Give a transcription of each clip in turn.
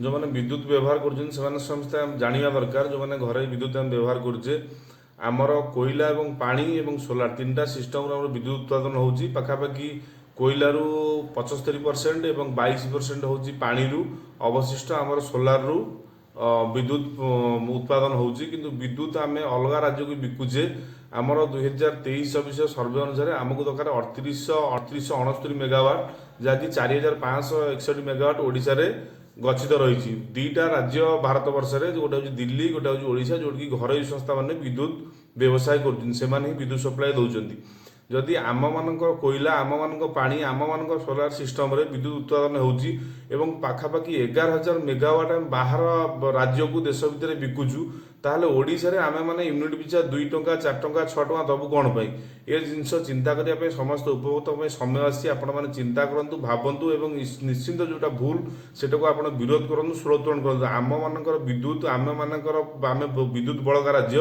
ଯେଉଁମାନେ ବିଦ୍ୟୁତ ବ୍ୟବହାର କରୁଛନ୍ତି, ସେମାନେ ସମସ୍ତେ ଜାଣିବା ଦରକାର, ଯେଉଁମାନେ ଘରେ ବିଦ୍ୟୁତ ଆମେ ବ୍ୟବହାର କରୁଛେ, ଆମର କୋଇଲା ଏବଂ ପାଣି ଏବଂ ସୋଲାର ତିନିଟା ସିଷ୍ଟମରେ ଆମର ବିଦ୍ୟୁତ ଉତ୍ପାଦନ ହେଉଛି। ପାଖାପାଖି କୋଇଲାରୁ 75% ଏବଂ 22% ହେଉଛି ପାଣିରୁ, ଅବଶିଷ୍ଟ ଆମର ସୋଲାରରୁ ବିଦ୍ୟୁତ ଉତ୍ପାଦନ ହେଉଛି। କିନ୍ତୁ ବିଦ୍ୟୁତ ଆମେ ଅଲଗା ରାଜ୍ୟକୁ ବିକୁଛେ। ଆମର 2023-24 ସର୍ଭେ ଅନୁସାରେ ଆମକୁ ଦରକାର 3869 ମେଗାୱାଟ, ଯାହାକି 4561 ମେଗାୱାଟ ଓଡ଼ିଶାରେ ଗଚ୍ଛିତ ରହିଛି। ଦୁଇଟା ରାଜ୍ୟ ଭାରତ ବର୍ଷରେ, ଗୋଟେ ହେଉଛି ଦିଲ୍ଲୀ, ଗୋଟେ ହେଉଛି ଓଡ଼ିଶା, ଯେଉଁଠିକି ଘରୋଇ ସଂସ୍ଥାମାନେ ବିଦ୍ୟୁତ ବ୍ୟବସାୟ କରୁଛନ୍ତି, ସେମାନେ ହିଁ ବିଦ୍ୟୁତ ସପ୍ଲାଏ ଦେଉଛନ୍ତି। ଯଦି ଆମମାନଙ୍କ କୋଇଲା, ଆମମାନଙ୍କ ପାଣି, ଆମମାନଙ୍କ ସୋଲାର ସିଷ୍ଟମରେ ବିଦ୍ୟୁତ ଉତ୍ପାଦନ ହେଉଛି ଏବଂ ପାଖାପାଖି 11,000 ମେଗାୱାଟ ଆମେ ବାହାର ରାଜ୍ୟକୁ, ଦେଶ ଭିତରେ ବିକୁଛୁ, ତାହେଲେ ଓଡ଼ିଶାରେ ଆମେମାନେ ୟୁନିଟ୍ ପିଛା 2 ଟଙ୍କା, 4 ଟଙ୍କା, 6 ଟଙ୍କା ଦେବୁ କ'ଣ ପାଇଁ? ଏ ଜିନିଷ ଚିନ୍ତା କରିବା ପାଇଁ ସମସ୍ତ ଉପଭୋକ୍ତାଙ୍କ ପାଇଁ ସମୟ ଆସିଛି। ଆପଣମାନେ ଚିନ୍ତା କରନ୍ତୁ, ଭାବନ୍ତୁ ଏବଂ ନିଶ୍ଚିନ୍ତ ଯେଉଁଟା ଭୁଲ, ସେଟାକୁ ଆପଣ ବିରୋଧ କରନ୍ତୁ, ସ୍ୱର ଉତ୍ତୋଳନ କରନ୍ତୁ। ଆମମାନଙ୍କର ବିଦ୍ୟୁତ, ଆମମାନଙ୍କର, ଆମେ ବିଦ୍ୟୁତ ବଳକା ରାଜ୍ୟ,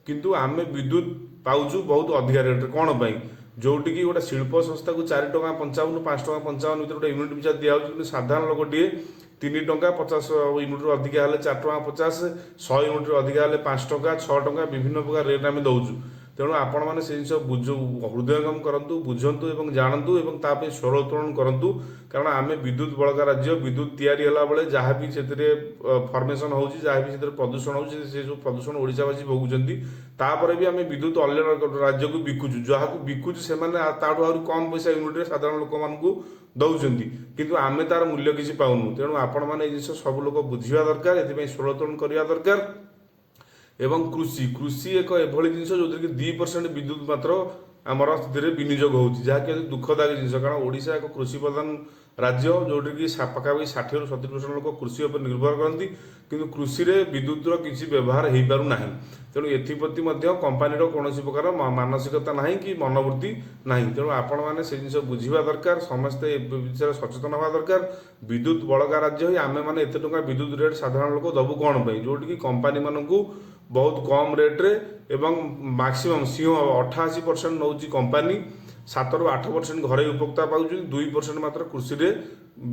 କିନ୍ତୁ ଆମେ ବିଦ୍ୟୁତ ପାଉଛୁ ବହୁତ ଅଧିକା ରେଟ୍ରେ କ'ଣ ପାଇଁ? ଯୋଉଠିକି ଗୋଟେ ଶିଳ୍ପ ସଂସ୍ଥାକୁ 4 ଟଙ୍କା 55, 5 ଟଙ୍କା 55 ଭିତରେ ଗୋଟେ ୟୁନିଟ୍ ପିଛା ଦିଆହେଉଛି, କିନ୍ତୁ ସାଧାରଣ ଲୋକଟିଏ 3 ଟଙ୍କା 50, ୟୁନିଟ୍ରୁ ଅଧିକା ହେଲେ 4 ଟଙ୍କା 50, 100 ୟୁନିଟ୍ରୁ ଅଧିକା ହେଲେ 5 ଟଙ୍କା, 6 ଟଙ୍କା, ବିଭିନ୍ନ ପ୍ରକାର ରେଟ୍ ଆମେ ଦେଉଛୁ। ତେଣୁ ଆପଣମାନେ ସେ ଜିନିଷ ବୁଝ ହୃଦୟଙ୍ଗମ କରନ୍ତୁ, ବୁଝନ୍ତୁ ଏବଂ ଜାଣନ୍ତୁ ଏବଂ ତା ପାଇଁ ସ୍ୱର ଉତ୍ତୋଳନ କରନ୍ତୁ। କାରଣ ଆମେ ବିଦ୍ୟୁତ ବଳକା ରାଜ୍ୟ। ବିଦ୍ୟୁତ ତିଆରି ହେଲା ବେଳେ ଯାହା ବି ସେଥିରେ ଫର୍ମେସନ୍ ହେଉଛି, ଯାହା ବି ସେଥିରେ ପ୍ରଦୂଷଣ ହେଉଛି, ସେ ସବୁ ପ୍ରଦୂଷଣ ଓଡ଼ିଶାବାସୀ ଭୋଗୁଛନ୍ତି। ତାପରେ ବି ଆମେ ବିଦ୍ୟୁତ ଅନ୍ୟ ରାଜ୍ୟକୁ ବିକୁଛୁ। ଯାହାକୁ ବିକୁଛୁ, ସେମାନେ ତାଠୁ ଆହୁରି କମ୍ ପଇସା ୟୁନିଟ୍ରେ ସାଧାରଣ ଲୋକମାନଙ୍କୁ ଦେଉଛନ୍ତି, କିନ୍ତୁ ଆମେ ତାର ମୂଲ୍ୟ କିଛି ପାଉନୁ। ତେଣୁ ଆପଣମାନେ ଏଇ ଜିନିଷ ସବୁ ଲୋକ ବୁଝିବା ଦରକାର, ଏଥିପାଇଁ ସ୍ୱର ଉତ୍ତୋଳନ କରିବା ଦରକାର। ଏବଂ କୃଷି କୃଷି ଏକ ଏଭଳି ଜିନିଷ, ଯେଉଁଥିରେ କି 2% ବିଦ୍ୟୁତ ମାତ୍ର ଆମର ସେଥିରେ ବିନିଯୋଗ ହେଉଛି, ଯାହାକି ଅତି ଦୁଃଖଦାୟକ ଜିନିଷ। କାରଣ ଓଡ଼ିଶା ଏକ କୃଷି ପ୍ରଧାନ ରାଜ୍ୟ, ଯେଉଁଠିକି ପାଖାପାଖି 60ରୁ 70% ଲୋକ କୃଷି ଉପରେ ନିର୍ଭର କରନ୍ତି, କିନ୍ତୁ କୃଷିରେ ବିଦ୍ୟୁତର କିଛି ବ୍ୟବହାର ହେଇପାରୁନାହିଁ। ତେଣୁ ଏଥିପ୍ରତି ମଧ୍ୟ କମ୍ପାନୀର କୌଣସି ପ୍ରକାର ମାନସିକତା ନାହିଁ କି ମନୋବୃତ୍ତି ନାହିଁ। ତେଣୁ ଆପଣମାନେ ସେ ଜିନିଷ ବୁଝିବା ଦରକାର, ସମସ୍ତେ ଏ ବିଷୟରେ ସଚେତନ ହେବା ଦରକାର। ବିଦ୍ୟୁତ ବଳକା ରାଜ୍ୟ ହୋଇ ଆମେମାନେ ଏତେ ଟଙ୍କା ବିଦ୍ୟୁତ ରେଟ୍ ସାଧାରଣ ଲୋକ ଦେବୁ କ'ଣ ପାଇଁ, ଯେଉଁଠିକି କମ୍ପାନୀମାନଙ୍କୁ ବହୁତ କମ୍ ରେଟ୍ରେ ଏବଂ ମାକ୍ସିମମ୍ ସିଂହ 88% ନେଉଛି କମ୍ପାନୀ, 7ରୁ 8% ଘରୋଇ ଉପଭୋକ୍ତା ପାଉଛନ୍ତି, 2% ମାତ୍ର କୃଷିରେ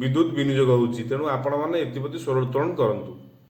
ବିଦ୍ୟୁତ ବିନିଯୋଗ ହେଉଛି। ତେଣୁ ଆପଣମାନେ ଏଥିପ୍ରତି ସ୍ୱର ଉତ୍ତୋଳନ କରନ୍ତୁ।